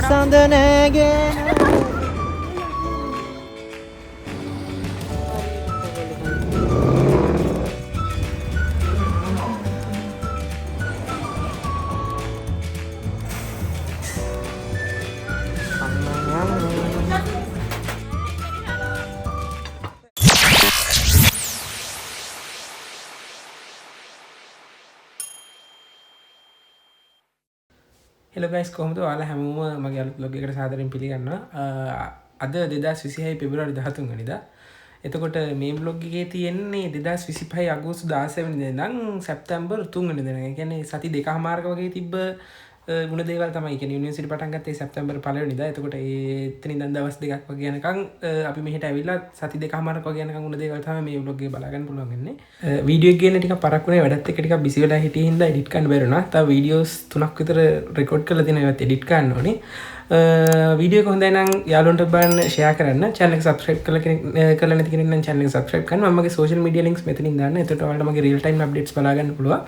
සඳ නැගෙන. Hello guys, කොහොමද ඔයාලා හැමෝම මගේ අලුත් බ්ලොග් එකට සාදරයෙන් පිළිගන්නවා. අද 2026 පෙබරවාරි 13 වෙනිදා. එතකොට මේ බ්ලොග් එකේ තියෙන්නේ 2025 අගෝස්තු 16 වෙනිදා ඉඳන් සැප්තැම්බර් 3 වෙනිදා වෙනකන්. ඒ කියන්නේ සති දෙකහමාරක වගේ තිබ්බ ගුණ දේවල් තමයි. ඒ කියන්නේ යුනිවර්සිටි පටන් ගත්තේ සැප්තැම්බර් 1 වෙනිදා. එතකොට ඒ එතන ඉඳන් දවස් දෙකක් වගේ යනකම් අපි මෙහෙට ඇවිල්ලා සති දෙකහමාරක වගේ යනකම් ගුණ දේවල් තමයි මේ බ්ලොග් එකේ බලා ගන්න පුළුවන් වෙන්නේ. වීඩියෝ එක ගේන්න ටිකක් පරක්කු වුණේ, වැඩත් එක්ක ටිකක් බිසි වෙලා හිටියේ හින්දා එඩිට් කරන්න බැරි වුණා. තව වීඩියෝස් තුනක් විතර රෙකෝඩ් කරලා තියෙනවා, ඒවත් එඩිට් කරන්න ඕනේ. වීඩියෝ එක හොඳයි නම් යාළුවන්ට බලන්න ෂෙයා කරන්න. චැනල් එක සබ්ස්ක්‍රයිබ් කරලා කෙනෙක් කරලා නැති කෙනෙක් නම් චැනල් එක සබ්ස්ක්‍රයිබ් කරන්න. මම මගේ සෝෂල් මීඩියා ලින්ක්ස් මෙතනින් දාන්න. එතකොට ඔයාලට මගේ රියල් ටයිම් අප්ඩේට්ස් බලා ගන්න පුළුවන්.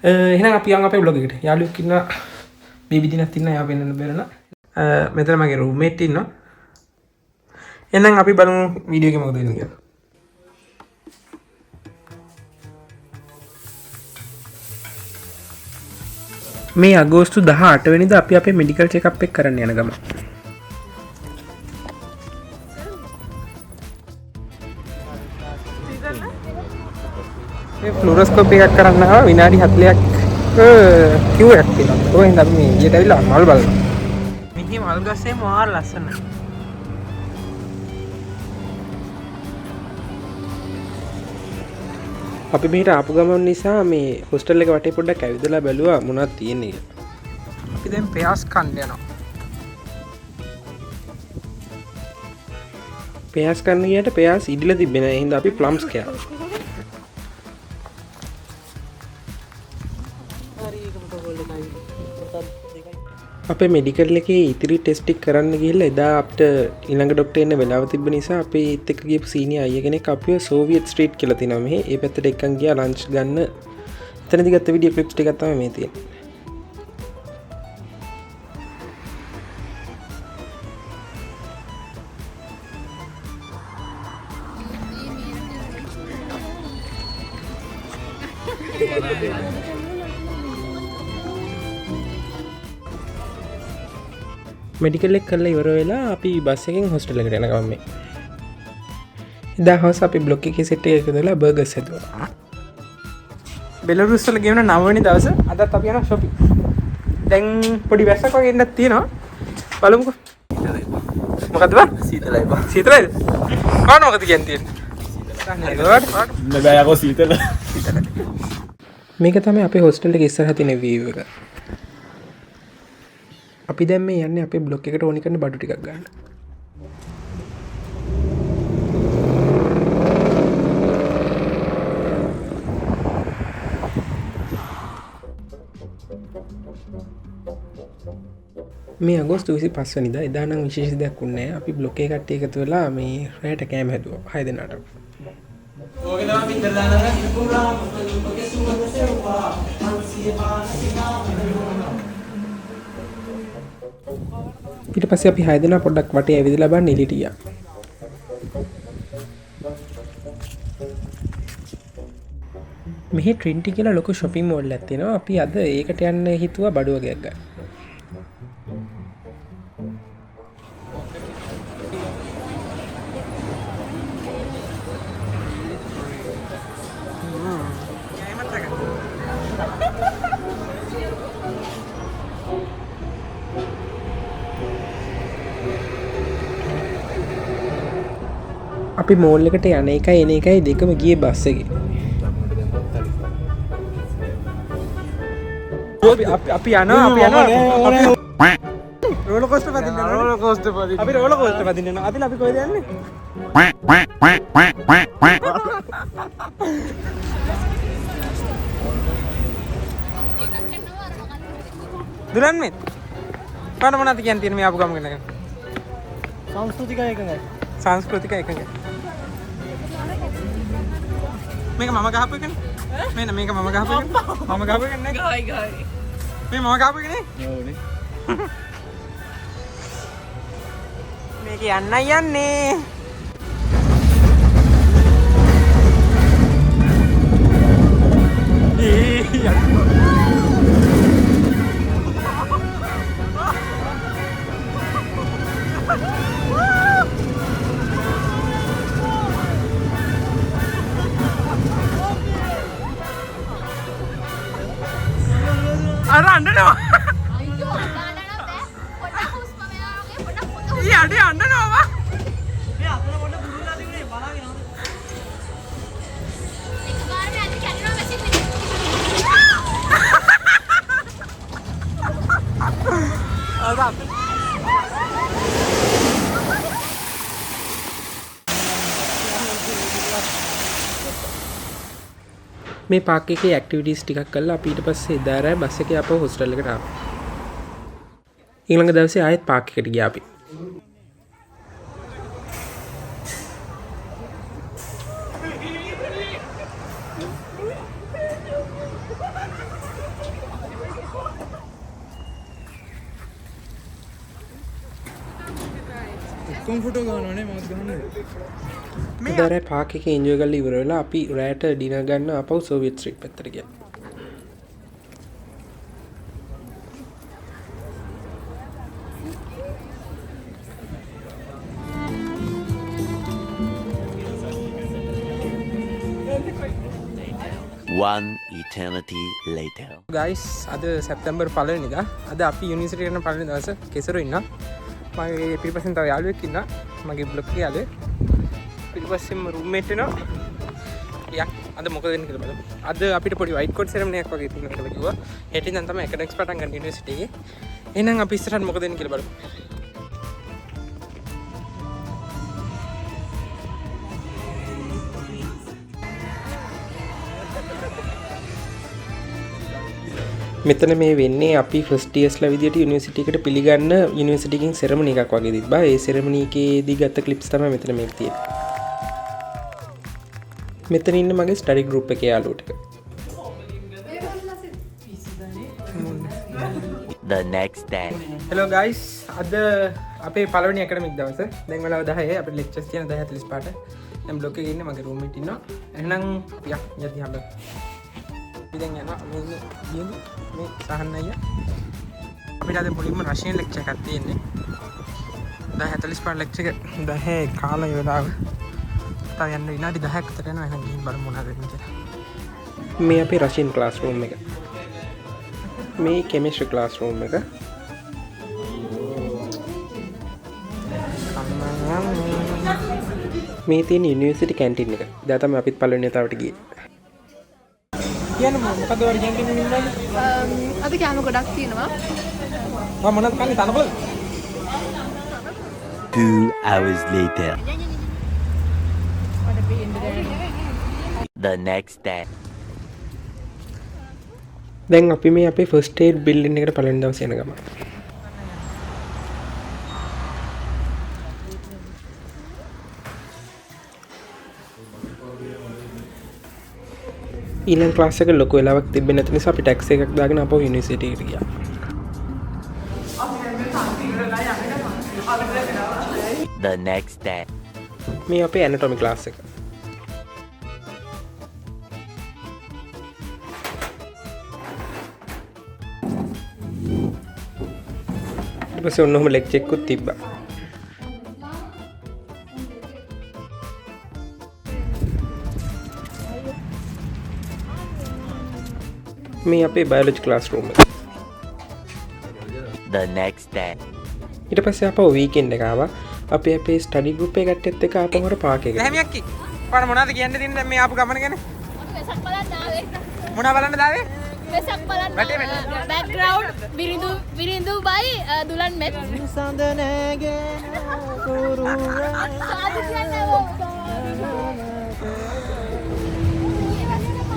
එහෙනම් අපි යන් අපේ බ්ලොග් එකට. යාළුවෙක් ඉන්නවා, බේබි දිනක් ඉන්නවා, එයා පෙන්වන්න බැරි වුණා. මෙතන මගේ රූම්මේට් ඉන්නවා. එහෙනම් අපි බලමු වීඩියෝ එකේ මොකද වෙන්නේ කියලා. මේ අගෝස්තු 18 වෙනිදා අපි අපේ මෙඩිකල් චෙකප් එක කරන්න යන ගමන්. මේ ෆ්ලුරොස්කෝපි එකක් කරන්න ආවා, විනාඩි 40ක් කියු එකක් තියෙනවා. ඔය හින්දා අපි මේ ඊට ඇවිල්ලා මල් බලනවා. මිහි මල් ගස්සේ මාර ලස්සනයි. අපි මෙහෙට ආපු ගමන් නිසා මේ හොස්ටල් එක වටේ පොඩ්ඩක් ඇවිදලා බැලුවා මොනවද තියෙන්නේ කියලා. අපි දැන් පෙයාස් කන්න යනවා. පෙයාස් කන්න ගියාට පෙයාස් ඉඩිලා තිබ්බේ නෑ. ඒ හින්දා අපි ප්ලම්ස් කෑවා. අපේ මෙඩිකල් එකේ ඉතිරි ටෙස්ට් ටික කරන්න ගිහිල්ලා එදා අපිට ඊළඟ ඩොක්ටර් එන්න වෙලාව තිබ්බ නිසා අපි ඒත් එක්ක ගියපු සීනියර් අයියා කෙනෙක් අපිව සෝවියට් ස්ට්‍රීට් කියලා තියෙනවා මෙහි. ඒ පැත්තට එක්කන් ගියා ලන්ච් ගන්න. එතනදි ගත්ත වීඩියෝ ක්ලිප්ස් ටිකක් තමයි මේ තියෙන්නේ. මෙඩිකල් එක කරලා ඉවර වෙලා අපි බස් එකෙන් හොස්ටල් එකට යන ගමන් මේ. එදා හවස අපි බ්ලොක් එකේ සෙට් එක එකතු වෙලා බර්ගර්ස් හැදුවා. බෙලරුස් වල ගෙවන 9 වෙනි දවස අදත් අපි යනවා ෂොපින්. දැන් පොඩි වැස්සක් වගේ එන්නත් තියෙනවා. බලමුකෝ. මොකද්ද බං? සීතලයි බං. සීතලයිද? කාට මොකද කියන්න තියෙන්නේ? ඉන්න බෑ යකෝ සීතල. මේක තමයි අපේ හොස්ටල් එකේ ඉස්සරහ තියෙන වීව් එක. අපි දැන් මේ යන්නේ අපේ බ්ලොක් එකට ඕනි කරන බඩු ටිකක් ගන්න. මේ අගෝස්තු 25 වෙනිදා එදා නම් විශේෂ දෙයක් වුණේ නෑ. අපි බ්ලොක් එකේ කට්ටිය එකතු වෙලා මේ රැයට කෑම හැදුවා 6 දෙනාට. ඊට පස්සේ අපි 6 දෙනා පොඩ්ඩක් වටේ ඇවිදලා බලන්න එළියට ගියා. මෙහි ට්‍රින්ටි කියලා ලොකු ෂොපින් මෝල් එකක් තියෙනවා. අපි අද ඒකට යන්න හිතුවා බඩු වගේක් ගන්න. අපි මෝල් එකට යන එකයි එන එකයි දෙකම ගියේ බස් එකේ. අපි යනවා, අපි යනවා. රෝලර් කෝස්ටර් පදින්න යනවා. රෝලර් කෝස්ටර් පදින්න. අපි රෝලර් කෝස්ටර් පදින්න යනවා. අදිලා අපි කොහෙද යන්නේ? දුලන් මේ. පාන මොනවද කියන්න තියෙන්නේ මේ ආපු ගම ගැන? සංස්කෘතික එකඟයි. සංස්කෘතික එකඟයි. මේක මම ගහපු එකනේ. මෙන්න මේක මම ගහපු එකනේ. මම ගහපු එකනේ. ගහයි ගහයි. මේ මම ගහපු එකනේ. ඔව්නේ. මේක යන්නයි යන්නේ. අර අඬනවා. අයියෝ අඬනවා බෑ. පොඩ්ඩක් හුස්ම මෙයා වගේ පොඩ්ඩක් හොඳ ඊ අඩේ අඬනවා බා. මේ අතන පොඩ්ඩක් බුරුල්ලා තිබුණේ බලාගෙන හොඳ. එකපාරම ඇති කැඩෙනවා මැෂින් එක. අර අත මේ පාක් එකේ ඇක්ටිවිටීස් ටිකක් කරලා අපි ඊට පස්සේ එදා රෑ බස් එකේ ආපහු හොස්ටල් එකට ආවා. ඊළඟ දවසේ ආයෙත් පාක් එකට ගියා අපි. ඔක්කොම ෆොටෝ ගන්නවනේ මමත් ගහන්නේ. එදා රෑ පාක් එකේ එන්ජොයි කරලා ඉවර වෙලා අපි රෑට ඩිනර් ගන්න ආපහු සෝවියට් ස්ට්‍රීට් පැත්තට ගියා. One eternity later. Guys, අද සැප්තැම්බර් පළවෙනිදා. අද අපි යුනිවර්සිටි එකට යන පළවෙනි දවස. කෙසරු ඉන්නවා. මගේ පිටිපස්සෙන් තව යාළුවෙක් ඉන්නවා. මගේ බ්ලොග් එකේ යාළුවෙක්. පිටිපස්සෙන්ම රූම්මේට් වෙනවා. යා, අද මොකද වෙන්නේ කියලා බලමු. අද අපිට පොඩි වයිට් කෝට් සෙරමනි එකක් වගේ තියෙනවා කියලා කිව්වා. හෙට ඉඳන් තමයි ඇකඩමික්ස් පටන් ගන්න යුනිවර්සිටි එකේ. එහෙනම් අපි ඉස්සරහට මොකද වෙන්නේ කියලා බලමු. මෙතන මේ වෙන්නේ අපි ෆස්ට් ඉයර්ස්ලා විදියට යුනිවර්සිටි එකට පිළිගන්න යුනිවර්සිටි එකෙන් සෙරමනි එකක් වගේ තිබ්බා. ඒ සෙරමනි එකේදී ගත්ත ක්ලිප්ස් තමයි මෙතන මේක තියෙන්නේ. මෙතන ඉන්න මගේ ස්ටඩි ගෲප් එකේ යාළුවෝ ටික. The next day. Hello guys, අද අපේ පළවෙනි ඇකඩමික් දවස. දැන් වෙලාව 10 අපිට ලෙක්චර්ස් තියෙන 10:45ට. දැන් බ්ලොක් එකේ ඉන්නේ මගේ රූම්මේට් ඉන්නවා. එහෙනම් අපි යද්දි හම්බෙමු. අපි දැන් යනවා මේ ඉන්නේ ගියද මේ සහන් අයියා. අපිට අද මුලින්ම රෂියන් ලෙක්චර් එකක් තියෙන්නේ. 10:45 ලෙක්චර් එක 10 කාලය වෙලාව. තව යන්න විනාඩි 10ක් විතර යනවා. එහෙනම් ගිහින් බලමු මොනවද වෙන්නේ කියලා. මේ අපේ රෂියන් ක්ලාස් රූම් එක. මේ කෙමිස්ට්‍රි ක්ලාස් රූම් එක. මේ තියෙන යුනිවර්සිටි කැන්ටින් එක. දැන් තමයි අපිත් පළවෙනි වතාවට ගියේ. කියන්න මොකද ඔයාලා කැන්ටින් එකේ ඉන්නේ? අද කෑම ගොඩක් තියෙනවා. මම මොනවද කන්නේ තනකොළ? 2 hours later. The next day. දැන් අපි මේ අපේ ෆස්ට් එයිඩ් බිල්ඩින් එකට පළවෙනි දවසේ යන ගමන්. ඊළඟ ක්ලාස් එක ලොකු වෙලාවක් තිබ්බේ නැති නිසා අපි ටැක්සි එකක් දාගෙන ආපහු යුනිවර්සිටි එකට ගියා. The next day. මේ අපේ ඇනටොමි ක්ලාස් එක. ඊට පස්සේ ඔන්න ඔහොම ලෙක්චර් එකකුත් තිබ්බා. මේ අපේ බයොලොජි ක්ලාස් රූම් එක. The next day. ඊට පස්සේ ආපහු වීකෙන්ඩ් එක ආවා. අපි අපේ ස්ටඩි ගෲප් එක කට්ටියත් එක්ක ආපහු අර පාක් එකට. දැන් යක්කි. ඔයාලා මොනවද කියන්න තියෙන්නේ දැන් මේ ආපු ගමන ගැන? අපි වෙසක් බලන්න ආවේ. මොනවා බලන්නද ආවේ? වෙසක් බලන්න වැටේ ආවා. බෑග්ග්‍රවුන්ඩ් බිරිඳු බයි දුලන් මෙත්. සඳ නැගෙන කුරුවා. සාදු කියන්නේ ඔව්.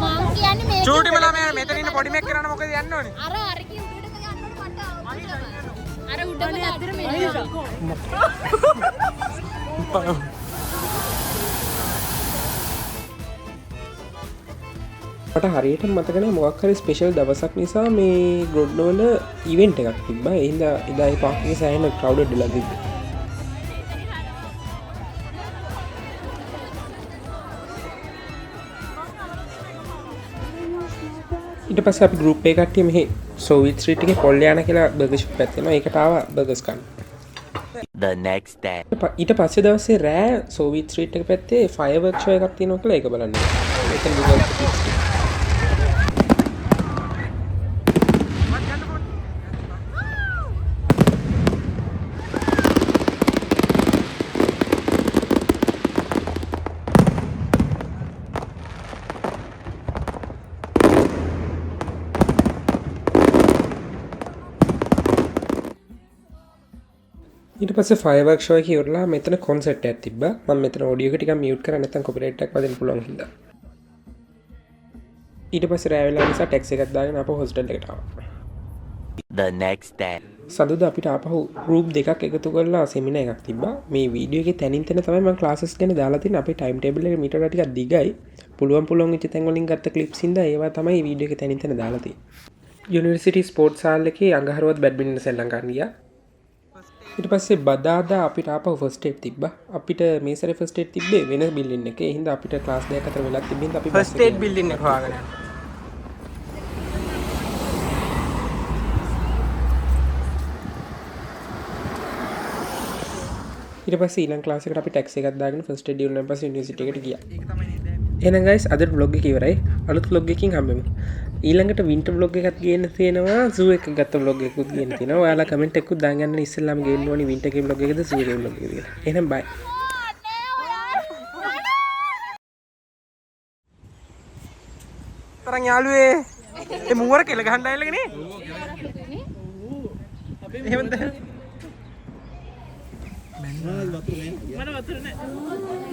මං කියන්නේ මේක චූටි මලා මේ මෙතන ඉන්න පොඩි මෙක් කරන්න මොකද යන්න ඕනේ? අර අර කි උඩටම යන්න ඕනේ මට උඩටම. අර උඩම අතර මෙන්න. මට හරියටම මතක නෑ මොකක් හරි ස්පෙෂල් දවසක් නිසා මේ ග්‍රොඩ්නෝ වල ඉවෙන්ට් එකක් තිබ්බා. ඒ හින්දා එදා ඒ පාක් එකේ සෑහෙන ක්‍රවුඩඩ් වෙලා තිබ්බේ. ඊට පස්සේ අපි ගෲප් එකේ කට්ටිය මෙහි සෝවියට් ස්ට්‍රීට් එකේ පොල්යානා කියලා බර්ගර් ෂොප් එකක් තියෙනවා. ඒකට ආවා බර්ගර්ස් කන්න. The next day. ඊට පස්සේ දවසේ රෑ සෝවියට් ස්ට්‍රීට් එක පැත්තේ ෆයර්වර්ක් ෂෝ එකක් තියෙනවා කියලා ඒක බලන්න ගියා. එතන Google clips ටික. ඊට පස්සේ ෆයර්වර්ක් ෂෝ එක ඉවරලා මෙතන කොන්සර්ට් එකක් තිබ්බා. මම මෙතන ඔඩියෝ එක ටිකක් මියුට් කරා නැත්නම් කොපිරයිට් එකක් වදින්න පුළුවන් හින්දා. ඊට පස්සේ රෑ වෙලා නිසා ටැක්සි එකක් දාගෙන ආපහු හොස්ටල් එකට ආවා. The next day. සඳුදා අපිට ආපහු ගෲප් දෙකක් එකතු කරලා සෙමිනාර් එකක් තිබ්බා. මේ වීඩියෝ එකේ තැනින් තැන තමයි මම ක්ලාසස් ගැන දාලා තියෙන්නේ. අපේ ටයිම් ටේබල් එක මීට වඩා ටිකක් දිගයි. පුළුවන් පුළුවන් වෙච්ච තැන් වලින් ගත්ත ක්ලිප්ස් හින්දා ඒවා තමයි මේ වීඩියෝ එකේ තැනින් තැන දාලා තියෙන්නේ. යුනිවර්සිටි ස්පෝර්ට්ස් හාල් එකේ අඟහරුවත් බැඩ්මින්ටන් සෙල්ලම් කරන්න ගියා. ඊට පස්සේ බදාදා අපිට ආපහු ෆස්ට් ඒඩ් තිබ්බා. අපිට මේ සැරේ ෆස්ට් ඒඩ් තිබ්බේ වෙන බිල්ඩින් එකේ. ඒ හින්දා අපිට ක්ලාස් දෙකක් අතර වෙලක් තිබ්බ හින්දා අපි බස් ෆස්ට් ඒඩ් බිල්ඩින් එක හොයාගෙන යනවා. ඊට පස්සේ ඊළඟ ක්ලාස් එකට අපි ටැක්සි එකක් දාගෙන ෆස්ට් ඒඩ් ඉවරනන් පස්සේ යුනිවර්සිටි එකට ගියා. එහෙනම් ගයිස් අදට ව්ලොග් එක ඉවරයි. අලුත් ව්ලොග් එකකින් හම්බෙමු. ඊළඟට වින්ටර් ව්ලොග් එකක් ගේන්න තියෙනවා, සූ එක ගත්ත ව්ලොග් එකකුත් ගේන්න තියෙනවා. ඔයාලා කමෙන්ට් එකකුත් දාන්න යන්න ඉස්සෙල්ලාම ගේන්න ඕනි වින්ටර් එකේ ව්ලොග් එකද සූ එකේ ව්ලොග් එකද කියලා. එහෙනම් බයි. තරම් යාළුවේ ඒ මුවර කෙල ගහන්න ආයෙලක නේ. එහෙමද? මට වතුර නෑ.